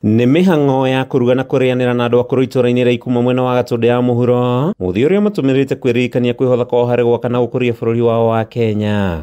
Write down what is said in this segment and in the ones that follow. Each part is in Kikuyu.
Nĩ mĩhang'o ya kũruga na kũrĩanĩra na andũ akũrũ itũũra-inĩ rĩa Ikuma mwena wa Gatũndũ ya mũhuro, mũthia ũrĩa matũmĩrĩte kwĩririkania kwĩhotha kwao harĩ gwaka na gũkũria bũrũri wao wa Kenya.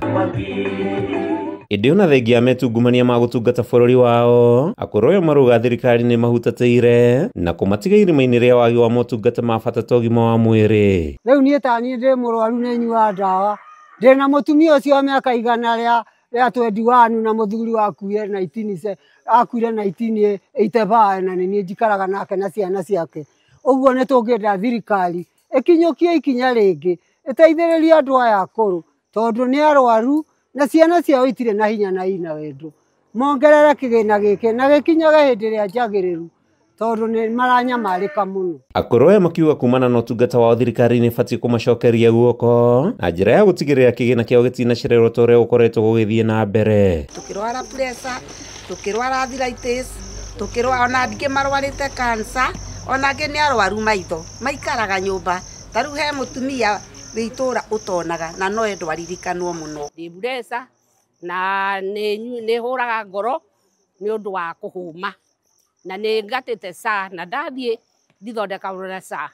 Ĩndĩ ona thengia ya metungumania ma gũtungata bũrũri wao, akũrũ aya marauga thirikari nĩ mahutatĩire na kũmatiga irima-inĩ rĩa wagi wa motungata ma bata ta ũgima wa mwĩrĩ. Rĩu niĩ ta niĩ ndĩ mũrwaru nĩ nyuaga ndawa, ndĩna mũtumia ũcio wa mĩaka igana rĩa 21 na mũthuri wakuire 1985 na nĩ niĩ njikaraga nake na ciana ciake. Ũguo nĩ tũngĩenda thirikari ĩkinyũkie ikinya rĩngĩ ĩteithĩrĩrie andũ aya akũrũ tondũ nĩ arwaru na ciana ciao itirĩ na hinya na ina wendo. Mongerere kĩgĩna gĩkĩ na gĩkinyage hĩndĩ ĩrĩa njagĩrĩru tondũ nĩ maranyamarĩka mũno. Akũrũ aya makiuga kumana na ũtungata wao thirikari nĩ ĩbatiĩ kũmacokeria guoko na njĩra ya gũtigĩrĩra kĩgĩna kĩao gĩtinacererwo ta ũrĩa gũkoretwo gũgĩthiĩ na mbere. Tukĩrwara pressure, tukĩrwara arthritis, tukĩrwara ona angĩ marwarĩte cancer, ona angĩ nĩ arwaru maitho, maikaraga nyũmba. Ta rĩu he mũtumia wĩ itũũra ũtonaga na no endwo aririkanwo mũno. Ndĩ pressure na nĩ hũraga ngoro nĩ ũndũ wa kũhũma na nĩ ngatĩte SHA na ndathiĩ ndithondekagwo na SHA,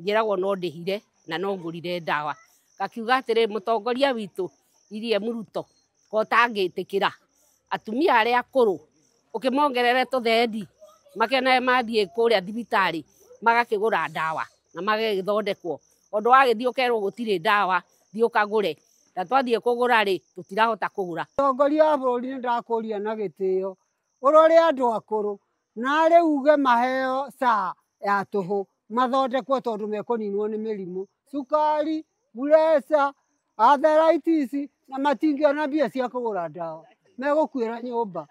njĩragwo no ndĩhire na no ngũrire ndawa. Ngakiuga atĩrĩ, mũtongoria witũ William Ruto ko ũtangĩtĩkĩra atumia arĩa akũrũ ũkĩmongerere tũthendi makenae mathiĩ kũrĩa thibitarĩ magakĩgũra ndawa na magagĩthondekwo. Ũndũ wagĩthiĩ ũkerwo gũtirĩ ndawa, thiĩ ũkagũre, na twathiĩ kũgũra rĩ tũtirahota kũgũra. Mũtongoria wa bũrũri nĩ ndakũria na gĩtĩo ũrore andũ akũrũ na rĩu uge maheo SHA ya tũhũ mathondekwo tondũ mekũninwo nĩ mĩrimũ, cukari, pressure, arthritis na matingĩona mbia cia kũgũra ndawa, megũkuĩra nyũmba.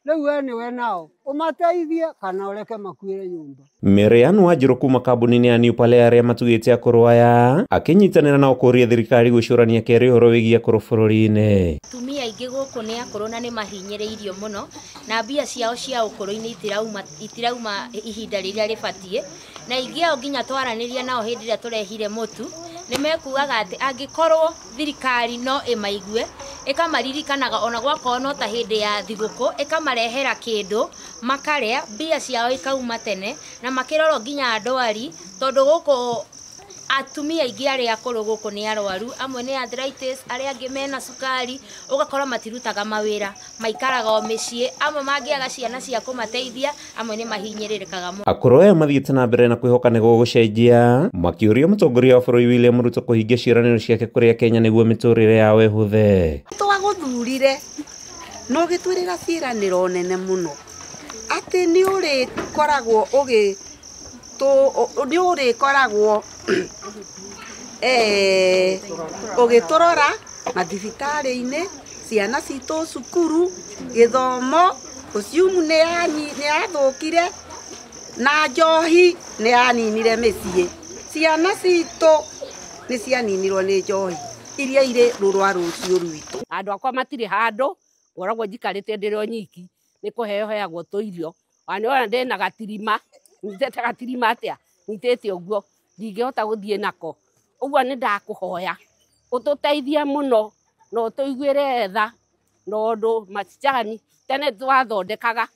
Rĩu we nĩwe nao ũmateithie kana ũreke makuĩre nyũmba. Marianne Wanjiru kuma kambuni-inĩ ya New Palais arĩa matugĩte akũrũ aya akĩnyitanĩra nao kũũria thirikari gwĩcũrania kerĩ ũhoro wĩgiĩ akũrũ bũrũri-inĩ. Atumia aingĩ gũkũ nĩ akũrũ na nĩ mahinyĩrĩirio mũno na mbia ciao cia ũkũrũ-inĩ itirauma ihinda rĩrĩa rĩbatiĩ, na aingĩ ao nginya twaranĩria nao hĩndĩ ĩrĩa tũrehire mũtu nĩ mekugaga atĩ angĩkorwo thirikari no ĩmaigue ĩkamaririkanaga ona gwakorwo no ta hĩndĩ ya thigũkũ ĩkamarehera kĩndũ makarĩa, mbia ciao ikauma tene na makĩrorwo nginya ndwari, tondũ gũkũ atumia aingĩ arĩa akũrũ gũkũ nĩ arwaru, amwe nĩ arthritis, arĩa angĩ mena cukari, ũgakora matirutaga mawĩra, maikaraga o mĩciĩ, amwe mangĩaga ciana cia kũmateithia, amwe nĩ mahinyĩrĩrĩkaga mũno. Akũrũ aya mathiĩte na mbere na kwĩhoka nĩ gũgũcenjia, makĩũria mũtongoria wa bũrũri William Ruto kũhingia ciĩranĩro ciake kũrĩ Akenya nĩguo mĩtũrĩre yao ĩhũthe. Twagũthurire na ũgĩtwĩrĩra ciĩranĩro nene mũno atĩ nĩ ũrĩkoragwo nĩ ũrĩkoragwo ũgĩtũrora mathibitarĩ-inĩ, ciana citũ cukuru, gĩthomo, ũciumu nĩ yathũkire na njohi nĩ yaninire mĩciĩ. Ciana citũ nĩ cianinirwo nĩ njohi iria irĩ rũrwa rũciũ rwitũ. Andũ akwa matirĩ handũ, ngoragwo njikarĩte ndĩrĩ o nyiki, nĩ kũheo heagwo tũirio. Ona nĩwona ndĩna gatirima, nyitĩte gatirima atĩa, nyitĩte ũguo, ndingĩhota gũthiĩ nako. Ũguo nĩ ndakũhoya ũtũteithie mũno na ũtũiguĩre tha, tondũ macani tene twathondekaga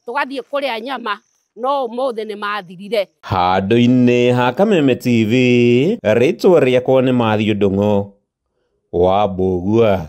tũgathiĩ kũrĩa nyama no ũmũthĩ nĩ mathirire. Handũ-inĩ ha Kameme TV, rĩtwa rĩakwa nĩ Matthew Ndung'u wa Mbũgua.